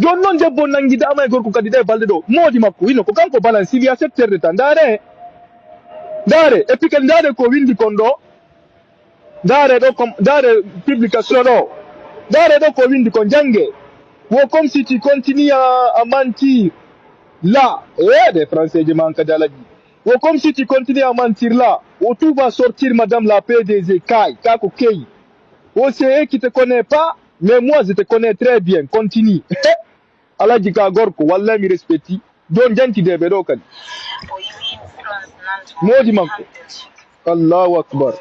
jon non debbo nangida ama e gorko kadi de balde do modi makko ino ko kanko balance il y a 7 heures de temps dare et puis ken dare ko windi kon do dare do comme dare publication do dare do ko windi kon jange wo comme si tu continues à mentir là des français je manque d'alaji wo comme si tu continues à mentir là où tout va sortir madame la PDG Kai kako Kei wo c'est qui te connaît pas mais moi je te connais très bien continue alaji ka gorko wallahi mi respecti don janti de be do kan modi makko Allahu akbar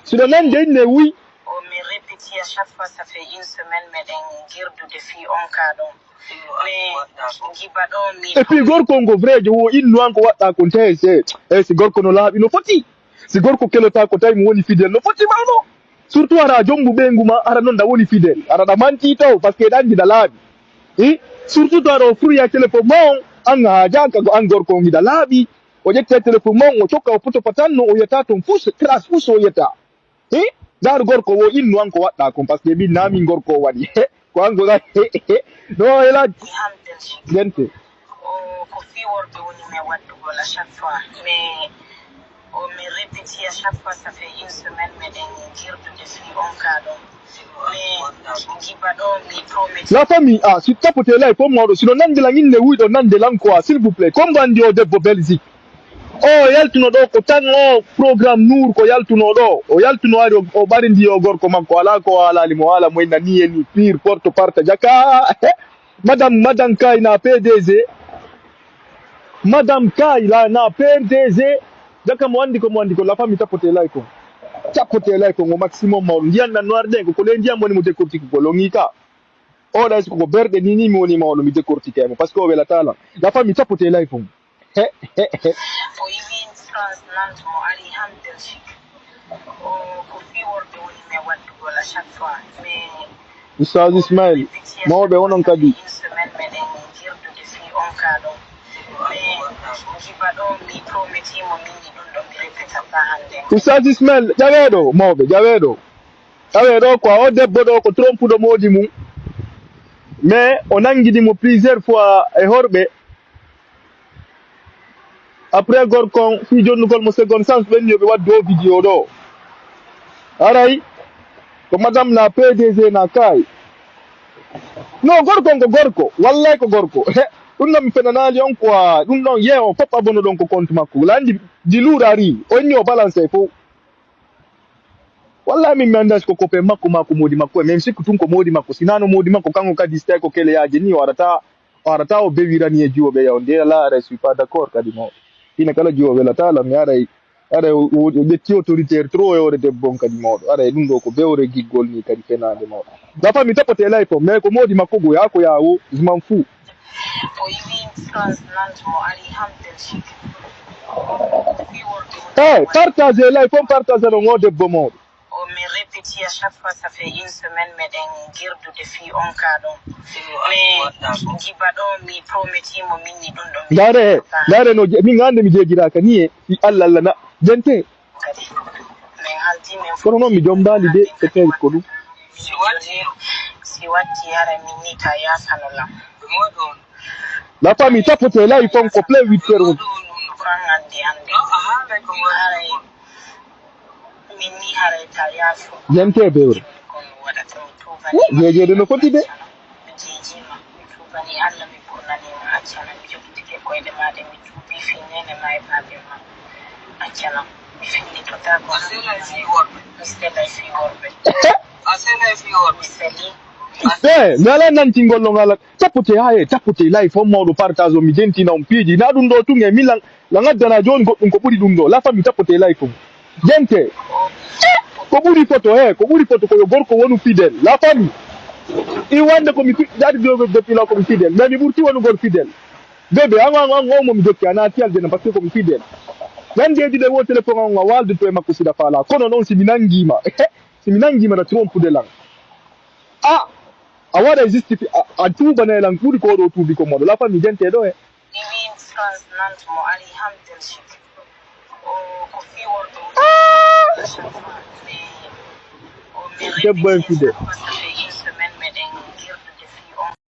sur le même day ne oui on me répète à chaque fois ça fait une semaine mais d'un girdu de fille on cadon mais gibadon mi et puis gorko ngo vrai je wo inno anko wadda ko tese si gorko no laabi no foti si gorko kelota ko tay mo woni fidèle no foti mawno surtout ara jombu be nguma ara non da woni fidèle ara da manti taw parce que danji da laabi surtout to aro furu ya telephone mon an haja ka go an gorko ngi da laabi o jette telephone mon o tokka o puto patanno o yeta ton fus class fus o yeta dar gorko wo inno anko wadda ko parce que bi nami gorko wadi ko an go ga no ela gente ko fi worbe woni me waddu gol à chaque fois mais on me répète à chaque fois ça fait une semaine mais d'un girdu de fille on cadon la famille si tapote là pour moi sinon nande la ngine wi do nande lan quoi s'il vous plaît comme bandi o debbo belgique yaltuno do ko tan programme nour ko yaltuno do o yaltuno ari o barindi o gorko makko ala ko ala limo ala mo nani ni pire porte parte jaka madame Kay na PDG madame Kay la na PDG jaka mo andi ko la famille tapote là ko au maximum ma ndianda noir den ko le ndiambo ni mo décortique ko longika o da ko berde ni mo ni ma no mi décortique mo parce que o vela tala la famille tapote là ko o yimi France nant mo ali hamdel chic o ko fi worbe woni me waddu gol à chaque fois mais Oustaz Ismail mo be wonon kadi semaine me den girdu de fi on cadon mais gibadon mi prometi mo minni dun do mi répéta pas hande Oustaz Ismail jawedo mawbe jawedo ko o debbo do ko trompe do modi mum mais on angidi mo plusieurs fois e horbe après gorkon fi jonnugol mo second sens ben yobe waddo vidéo do aray ko madame la PDG na Kay no gorko wallahi ko gorko dum non fenanali on quoi dum non on papa bono don ko compte makko landi di lurari on yo balance fo wallahi min mandas ko kope makko modi makko même si kutun ko modi makko sinano modi makko kango ka distay ko kele yaje ni warata o be wirani e jiwo be yawnde la je suis pas d'accord kadi mo ina kala jiwo be la tala mi ara o detti autoritaire trop e ore debbo kadi mo ara dum do ko bewre giggol ni kadi fenande mo da fa mi tapote lay ko mais ko modi makko go ya ko yawo je m'en fous o yimi France nant mo ali hamdel chic partagez là il faut partager le mot debbo mo on me répète à chaque fois ça fait une semaine mais d'un girdu de fille on cadon mais gibadon mi prometi mo minni dun do dare no mi ngande mi jegira ka ni Allah na gente men halti men kono non mi jombali de c'était ko du si watti yara minni ka ya sanola la famille tapote là il faut complet 8 heures minni hare ta ya fu gente bewre jeje no foti de bani Allah mi kunani ma acana mi jogi ke ko ede made mi tubi finene mai babe ma acana mi finni to ta ko asela fi worbe seli ngala nan tingollo ngala tapote life on modo partage mi denti na umpiji na dum do tunge milan la ngadana jon goddum ko buri dum do la fami tapote life gente ko buri photo ko yo gorko wonu fidèle la famille I wande ko mi dadi do depuis là ko mi fidèle mais mi burti wonu gor fidèle bébé anga mo mi dokki ana tial dena parce que ko mi fidèle dan de wo téléphone nga walde to e makko sida fala kono non si mi nangima da trompe de lang a wada justifi a tuba na lang kuri ko do tubi ko modo la famille gente do Even France nant mo ali hamdel chic ko fi wordo debbo en fidèle une semaine mais